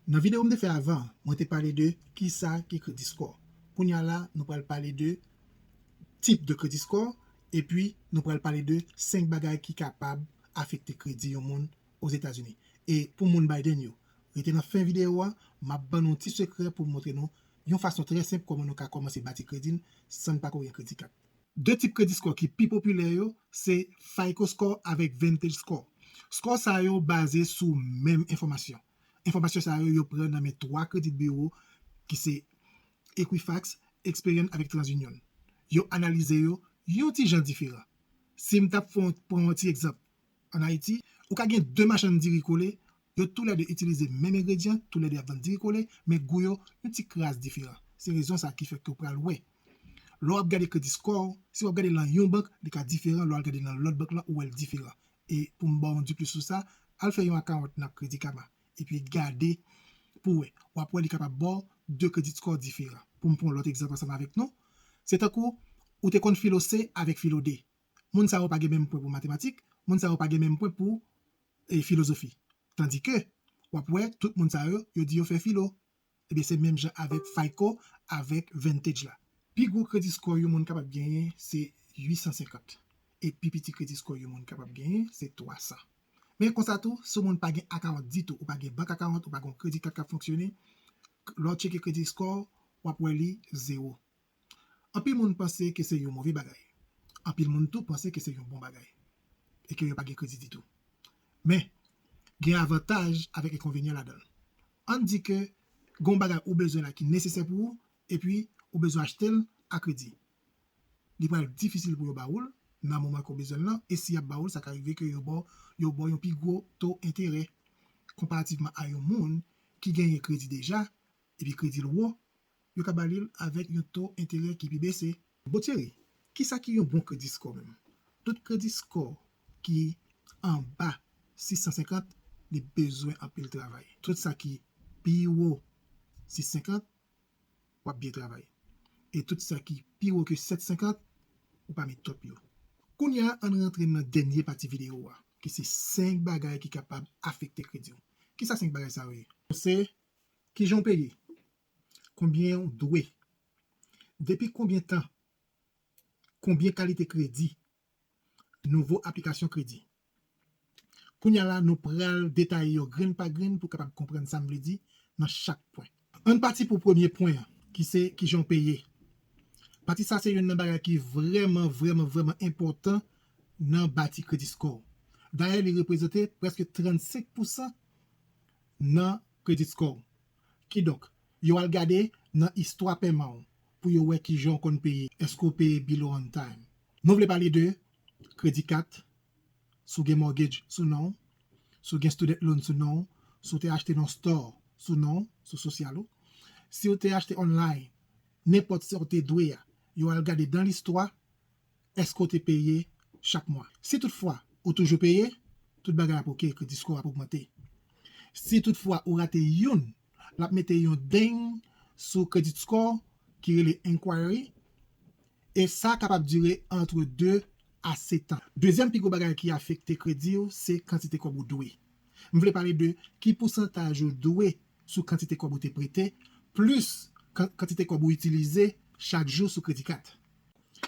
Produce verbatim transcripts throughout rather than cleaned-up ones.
Nan videyo m te fè avan, mwen te pale de kisa ki credit score. Kounye a la, nou pral pale de tip de credit score, epi nou pral pale de senk bagay ki kapab afekte kredi yon moun Ozetazini. E pou moun Biden yo, rete nan fen videyo a, m ap ban nou yon ti sekrè pou m montre nou yon fason trè senp kòman nou ka kòmanse bati kredi n san n pa ko gen kredi kat. De tip credit score ki pi popilè yo, se FICO score avèk Vantage score. Score sa yo baze sou menm enfòmasyon. Enfòmasyon sa yo, yo pran nan men twa credit bureau ki se Equifax, Experian avèk TransUnion. Yo analize yo yon ti jan diferan. Si m t ap fè yon, pran yon ti egzanp, ann Ayiti, ou ka gen de machann diri kole, yo toulède itilize menm engredyan, toulède ap vann diri kole, men gou yo yon ti kras diferan. Se rezon sa ki fè ke w pral wè. Lè w ap gade credit score, si w ap gade nan yon bank, li ka diferan, lè w al gade nan lòt bank lan, ou wè l diferan. E pou m ba w yon diplis sou sa, al fè yon account nan Credit Karma, epi gade pou w wè. W ap wè li kapab ba w de credit score diferan. Pou m pran yon lòt egzanp ansanm avèk nou, se tankou ou te konn filo C avèk filo D. Moun sa yo pa gen menm pwen pou matematik, moun sa yo pa gen menm pwen pou e, filozofi. Tandike, w ap wè, tout moun sa yo, yo di yo fè filo. Ebyen, se menm jan avèk FICO, avèk Vantage la. Pi gwo credit score yon moun kapab genyen, se uit san senkant. E pi piti credit score yon moun kapab genyen, se twa san. Men konsa tou, si yon moun pa gen account ditou, ou pa gen bank account, ou pa gen yon credit card k ap fonksyone, lè w tcheke credit score, w ap wè li zewo. Anpil moun panse ke se yon move bagay. Anpil moun tou panse ke se yon bon bagay. E ke yo pa gen kredi ditou. Men, gen avantaj avèk enkonvenyan ladan l. Ann di ke gen yon bagay ou bezwen la ki nesesè pou ou, epi ou bezwen achte l a kredi. Li pral difisil pou yo ba ou l nan moman ke w bezwen l lan, e si y ap ba ou l, sa ka rive ke yo ba w, yo ba w yon pi gwo to enterè konparativman a yon moun ki genyen kredi deja, epi kredi l wo, yo ka ba li l avèk yon to enterè ki pi bese. Bon, Thierry, kisa ki yon bon credit score menm? Tout credit score ki anba sis san senkant, li bezwen anpil travay. Tout sa ki pi wo sis san senkant, w ap byen travay. E tout sa ki pi wo ke sèt san senkant, ou pa met twòp yo. Kounye a, ann rantre nan dènye pati videyo a, ki se senk bagay ki kapab afekte kredi w. Kisa senk bagay sa yo ye? Se kijan w peye, konbyen w dwe, depi konbyen tan, konbyen kalite kredi, nouvo aplikasyon kredi. Kounye a la, nou pral detaye yo grenn pa grenn pou w kapab konprann sa m vle di nan chak pwen. Ann pati pou premye pwen an, ki se kijan w peye. Pati sa se youn nan bagay ki vrèman, vrèman, vrèman enpòtan nan bati credit score. Dayè, li reprezante prèske trannsenk pousan nan credit score w. Kidonk, yo al gade nan istwa pèman w pou yo wè kijan w konn peye. Èske w peye bil ou on time? Nou vle pale de credit card, si w gen mortgage sou non w, si w gen student loan sou non w, si w te achte nan store sou non w, sou sosyal ou, si w te achte online, nenpòt sa w te dwe a, yo al gade dan listwa, èske w te peye chak mwa. Si toutfwa ou toujou peye, tout bagay ap oke, credit score ap ogmante. Si toutfwa ou rate youn, l ap mete yon ding sou credit score ki rele inquiry, e sa kapab dire antre de a sèt an. Dezyèm pi gwo bagay ki afekte kredi w, se kantite kòb ou dwe. M vle pale de ki pousantaj ou dwe sou kantite kòb ou te prete, plis kan-, kantite kòb ou itilize chak jou sou kredi kat.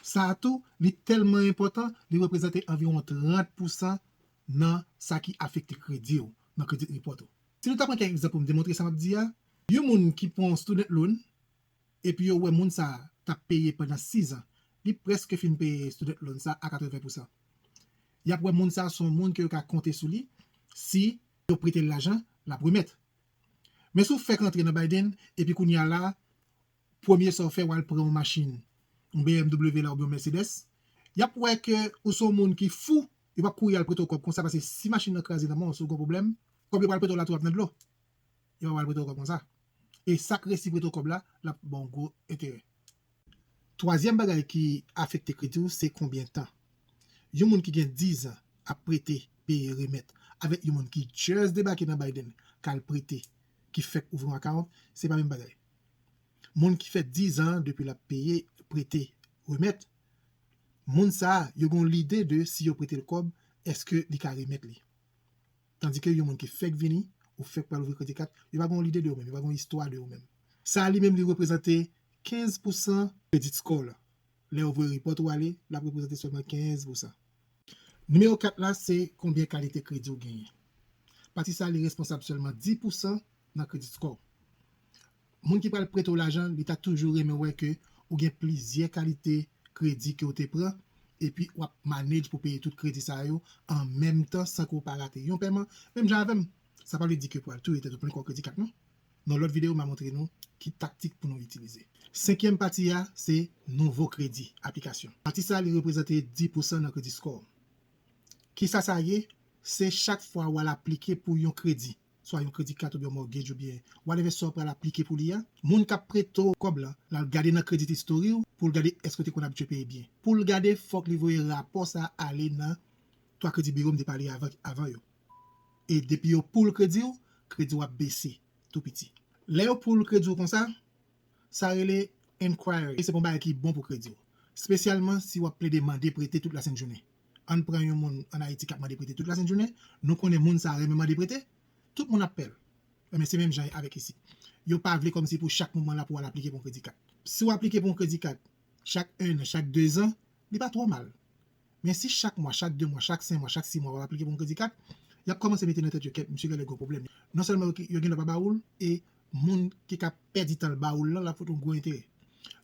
Sa a tou, li tèlman enpòtan, li reprezante anviwon trant pousan nan sa ki afekte kredi w, nan credit report ou. Si nou ta pran kèk egzanp pou m demontre sa m ap di a, yon moun ki pran yon student loan, epi yo wè moun sa a t ap peye pandan sis an, li prèske fin peye student loan sa a katreven pousan. Y ap wè moun sa a se yon moun ke yo ka konte sou li, si yo prete l lajan, l ap remèt. Men si w fèk rantre nan Biden, epi kounye a la, premye sa w fè, w al pran yon machin, yon B M W la oubyen yon Mercedes, y ap wè ke ou se yon moun ki fou, yo p ap kouri al prete w kòb konsa, paske si machin nan kraze nan men w, si w gen pwoblèm, kòb yo pral prete w la tou ap nan dlo. Yo pa pral prete w kòb konsa. E sa k resi prete w kòb la, l ap ba w gwo enterè. Twazyèm bagay ki afekte kredi w, se konbyen tan. Yon moun ki gen diz an ap prete, peye, remèt, avèk yon moun ki just debake nan Biden, k al prete, ki fèk ouvri yon account, se pa menm bagay. Moun ki fè diz an depi l ap peye, prete, remèt, moun sa a, yo gen yon lide de si yo prete l kòb, èske li ka remèt li. Tandike yon moun ki fèk vini, ou fèk pral ouvri kredi kat, yo pa gen yon lide de ou menm, yo pa gen yon istwa de ou menm. Sa li menm li reprezante kenz pousan credit score la. Lè yo voye repòt ou ale, l ap reprezante sèlman kenz pousan. Nimewo kat la, se konbyen kalite kredi ou genyen. Pati sa, li responsab sèlman dis pousan nan credit score. Moun ki pral prete w lajan, li ta toujou renmen wè ke ou gen plizyè kalite kredi ke w te pran, epi w ap manage pou peye tout kredi sa yo an menm tan san ke w pa rate yon pèman, menm jan avè m. Sa pa vle di ke pral touye tèt ou plen kò kredi kat non. Nan lòt videyo, m a montre nou ki taktik pou nou itilize. Senkyèm pati a, se nouvo kredi aplikasyon. Pati sa, li reprezante dis pousan nan credit score. Kisa sa ye? Se chak fwa w al aplike pou yon kredi, swa yon kredi kat oubyen yon mortgage oubyen whatever sa w pral aplike pou li a, moun k ap prete w kòb la, l al gade nan credit history w pou l gade èske w te konn abitye peye byen. Pou l gade, fòk li voye rapò sa ale nan twa kredi biwo m te pale avan, avan yo. E depi yo pull kredi w, kredi w ap bese tou piti. Lè yo pull kredi w konsa, sa rele inquiry. Se pa yon bagay ki bon pou kredi w. Espesyalman si w ap plede mande prete tout lasentjounen. Ann pran yon moun ann Ayiti k ap mande prete tout lasentjounen. Nou konnen moun sa renmen mande prete. Tout moun ap pè l. Ebyen, se menm jan avèk isit. Yo pa vle kòmsi pou chak moman la pou w al aplike pou yon kredi kat. Si w aplike pou yon kredi kat chak enn an, chak dezan, li pa twò mal. Men si chak mwa, chak de mwa, chak senk mwa, chak sis mwa, w ap aplike pou yon kredi kat, y ap kòmanse mete nan tèt yo, kèt, misye genlè gen yon pwoblèm. Non sèlman yo ki, yo genlè pa ba ou l, e moun ki ka pèdi tan l ba ou l lan, l ap fout ou gwo enterè.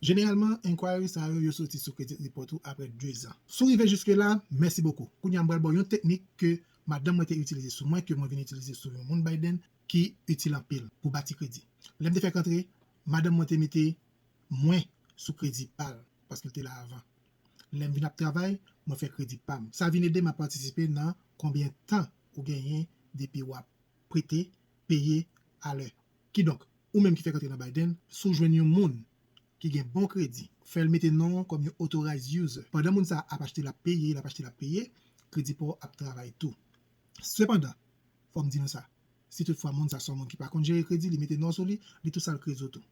Jeneralman, inquiry sa yo, yo soti sou credit report ou apre dezan. Si w rive jiske la, mèsi bokou. Kounye a, m pral ba w yon teknik ke madanm mwen te itilize sou mwen, ke mwen vin itilize sou yon moun Biden, ki itil anpil pou bati kredi. Lè m te fèk antre, madanm mwen te mete mwen sou kredi pa l, paske l te la avan. Lè m vin ap travay, mwen fè kredi pa m. Sa vin ede m ap patisipe nan konbyen tan ou genyen depi w ap prete, peye, alè. Kidonk, ou menm ki fèk antre nan Biden, si w jwenn yon moun ki gen bon kredi, fè l mete non w kòm yon authorized user. Pandan moun sa a ap achte, l ap peye, l ap achte, l ap peye, kredi pa w ap travay tou. Sepandan, fò m di nou sa, si toutfwa moun sa se yon moun ki pa konn jere kredi, li mete non sou li, li tou sal kredi w tou.